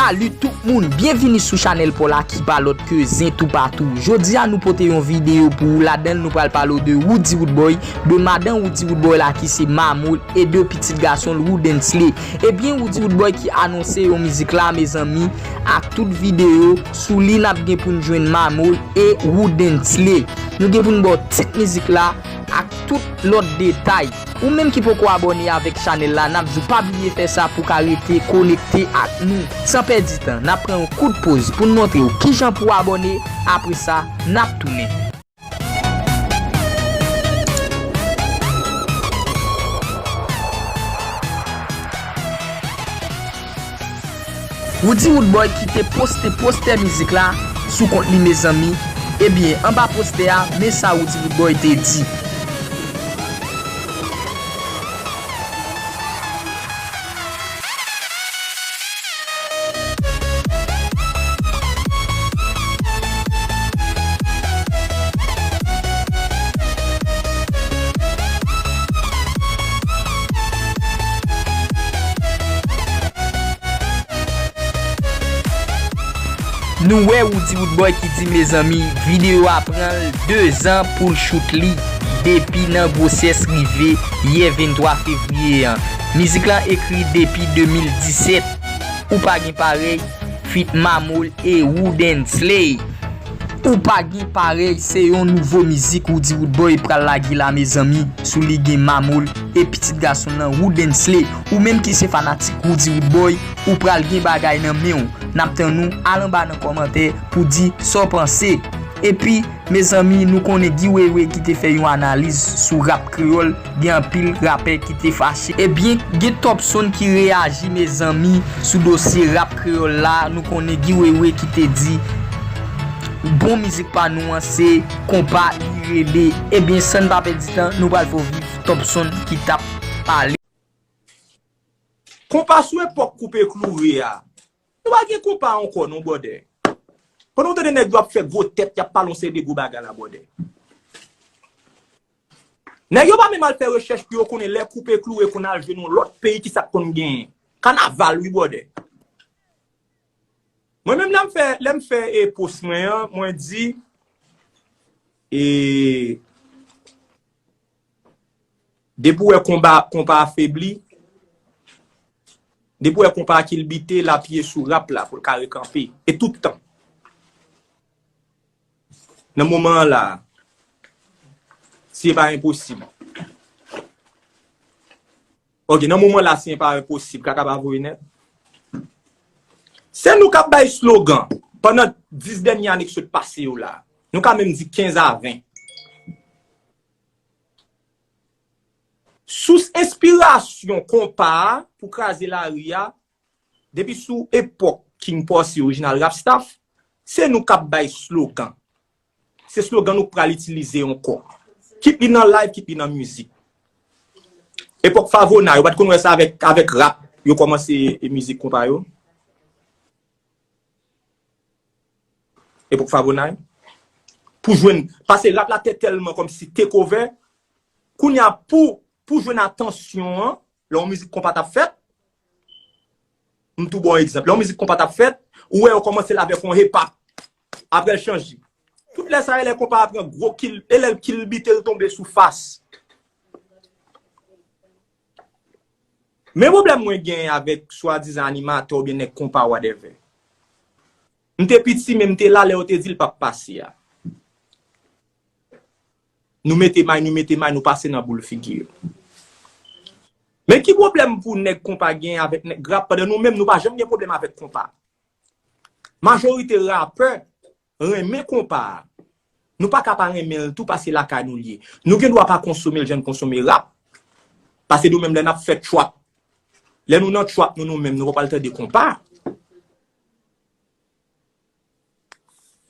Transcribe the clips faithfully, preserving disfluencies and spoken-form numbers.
Salut tout moun, byenvini sou chanèl pa w la ki pa lòt ke Zen Toupatou. Jodi a nou pote yon videyo pou ou, ladan l nou pral pale w de Roody Roodboy, de madan Roody Roodboy la ki se Mamoul e de pitit gason l Woodensley. Ebyen Roody Roodboy ki anonse yon mizik la mezanmi, ak tout videyo sou li n ap gen pou n jwenn Mamoul e Woodensley. Nou gen pou n ba w tit mizik la ak tout lòt detay. Ou menm ki poko abòne avèk chanèl la, n ap di w pa bliye fè sa pou w ka rete konekte ak nou. San pèdi tan, n ap pran yon kout poz pou n montre w kijan pou w abòne, apre sa, n ap tounen. Roody Roodboy ki te poste postè mizik la sou kont li mezanmi. Ebyen anba postè a men sa Roody Roodboy te di. Nou wè Roody Roodboy ki di mezanmi, videyo a pran l de zan pou l choute li depi nan gwosès rive yè venntwa fevriye an. Mizik lan ekri depi de mil disèt. Ou pa gen parèy, feat Mamoul e Woodensley. Ou pa gen parèy, se yon nouvo mizik Roody Roodboy pral lage la mezanmi, sou li gen Mamoul e pitit gason l lan Woodensley. Ou menm ki se fanatik Roody Roodboy, ou pral gen bagay nan men w. N ap tann ou, al anba nan kòmantè pou di sa w panse. Epi, mezanmi, nou konnen Guy Wewe ki te fè yon analiz sou rap kreyòl, gen anpil rapè ki te fache. Ebyen, gen Topson ki reyaji, mezanmi, sou dosye rap kreyòl la. Nou konnen Guy Wewe ki te di, bon mizik pa nou an, se konpa li rele. Ebyen, san n pa pèdi tan, nou pral fè w viv Topson ki t ap pale. Konpa sou epòk Koupe Kloure a. Nou pa gen konpa ankò non, brother. Pandan w tande nèg yo ap fè gwo tèt, y ap pale yon seri de gwo bagay la, brother. Nèg yo pa menm al fè rechèch pou yo konnen lè Koupe Kloure konn al jwe nan lòt peyi, kisa k konn genyen. Kanaval, wi, brother. Mwen menm, lè m fè, lè m fè, e, post mwen an, mwen di, e, depi w wè konba, konpa afebli, depi w wè konpa kilbite, l apiye sou rap la pou l ka rekanpe. E tout tan. Nan moman an la, si e pa enposib. Ok, nan moman la, si e pa enposib, kaka pa voye nèt. Se nou k ap bay slogan pandan dis dènye ane k sot pase yo la. Nou ka menm di kenz a ven. Sous enspirasyon konpa a pou kraze lari a, depi sou epòk King Posse, Original Rap Staff, se nou k ap bay slogan. Se slogan nou k pral itilize ankò. Kit li nan live, kit li nan mizik. Epòk Favona, yo pa t konn wè sa avèk, avèk rap, yo kòmanse e mizik konpa yo. Epòk Favona, pou jwenn, pase rap la te tèlman kòmsi take over, kounye a pou, pou jwenn atansyon an, lè yon mizik konpa t ap fèt, m tou ba w egzanp. Lè yon mizik konpa t ap fèt, ou wè yo kòmanse l avèk yon hip hop. Apre l chanje. Tout lè sa yo, lè konpa a pran gwo kil, e lè l kilbite l tonbe sou fas. Men pwoblèm mwen genyen avèk swadizan animatè oubyen nèg konpa whatever. M te piti, men m te la lè yo te di l p ap pase a. Nou mete may, nou mete may, nou pase nan boul figi yo. Men ki pwoblèm pou nèg konpa gen avèk nèg rap, pandan nou menm nou pa janm gen pwoblèm avèk konpa? Majorite rapè renmen konpa a. Nou pa ka pa renmen l tou paske lakay nou l ye. Nou gen dwa pa konsome l jan n konsome rap. Paske nou menm lè n ap fè trap, lè nou nan trap nou, nou menm nou pa pral tande konpa.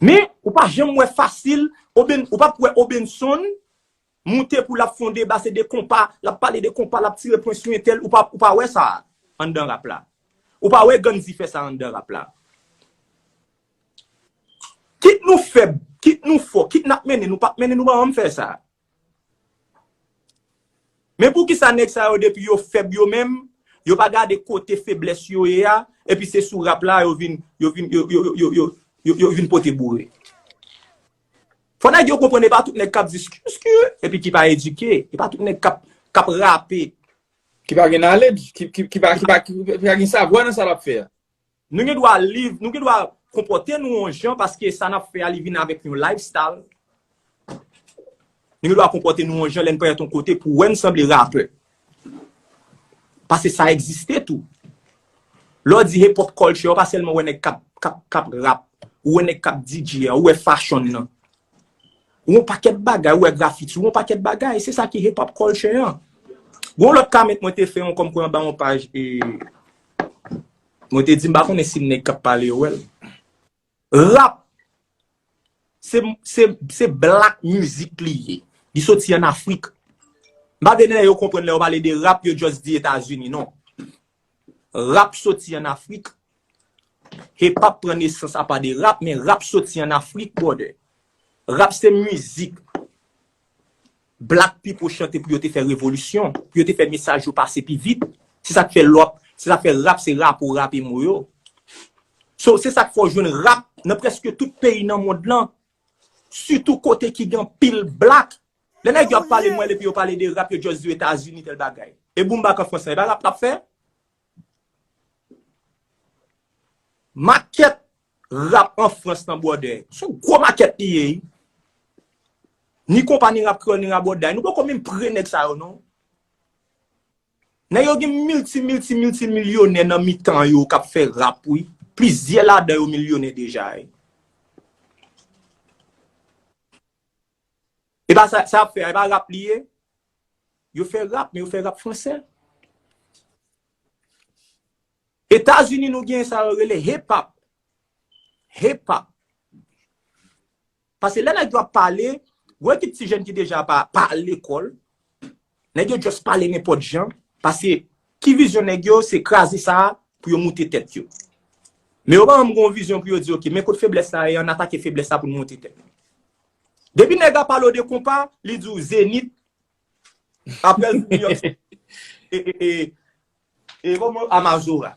Men, ou pa janm wè fasil, Oben, ou p ap wè Obenson moute pou l ap fè yon deba, se de konpa, l ap pale de konpa, l ap tire pwen sou entèl, ou pa, ou pa wè sa anndan rap la. Ou pa wè Gandhi fè sa anndan rap la. Kit nou fèb, kit nou fò, kit n ap mennen, nou p ap mennen, nou pa janm fè sa. Men poukisa nèg sa yo depi yo fèb yo menm, Yo pa gade kote feblès yo ye a, epi se sou rap la yo vin, yo vin, yo, yo, yo, yo, yo, yo, yo vin pote boure. Fò nèg yo konprann e pa tout nèg k ap di skiu, skiu, epi ki pa edike. E pa tout nèg k ap, k ap rape. Ki pa gen knowledge, ki, ki, ki pa, ki pa, ki, ki pa gen savwa nan sa l ap fè a. Nou gen dwa live, nou gen dwa konpòte nou yon jan paske sa n ap fè a li vin avèk yon lifestyle. Nou gen dwa konpòte nou yon jan lè n parèt yon kote pou wè n sanble rapè. Paske sa egziste tou. Lè w di hip hop culture, ou pa sèlman wè nèg k ap, k ap, k ap rap, ou wè nèg k ap D J a, ou wè fashion nan. Ou wè yon pakèt bagay, ou wè grafiti, ou wè yon pakèt bagay. Se sa ki hip hop culture an. Gon lòt comment mwen te fè yon kòm kwen anba yon paj e mwen te di m pa konnen si nèg k ap pale yo wè l. Rap se, se, se black music li ye. Li soti an Afrik. M pa vle nèg yo konprann lè yo pale de rap yo just di Etazini non. Rap soti an Afrik. Hip hop pran nesans apa de rap men rap soti an Afrik brother. Rap se mizik black people chante pou yo te fè revolisyon, pou yo te fè mesaj yo pase pi vit. Se sa k fè lòp, se sa k fè rap se rapo rape mo yo. So, se sa k fè w jwenn rap nan prèske tout peyi nan mond lan. Sitou kote ki gen anpil black. Lè nèg yo ap pale mwen epi yo pale de rap yo just di Etazini tèl bagay. E boom bap an Frans lan, e pa rap l ap fè? Makèt rap an Frans nan brother. Se yon gwo makèt li ye. Ni konpani rap kreyòl ni rap brother. Nou poko menm pre nèg sa yo non. Nèg yo gen milti milti milti milyonè nan mitan yo k ap fè rap wi. Plizyè ladan yo milyonè deja wi. E pa sa, sa ap fè, e pa rap li ye. Yo fè rap, men yo fè rap fransè. Etazini nou gen sa yo rele hip hop. Hip hop. Paske lè nèg yo ap pale, ou wè ki ti jèn ki deja pa, pa al lekòl. Nèg yo just pale nenpòt jan. Paske ki vizyon nèg yo, se kraze sa a pou yo moute tèt yo. Men yo pa janm gen yon vizyon pou yo di, ok, men kot feblès la ye, ann atake feblès la pou n moute tèt nou. Depi nèg la pale w de konpa, li di w Zenith, apre l di w New York City. E, e, e, e kòman Amazora.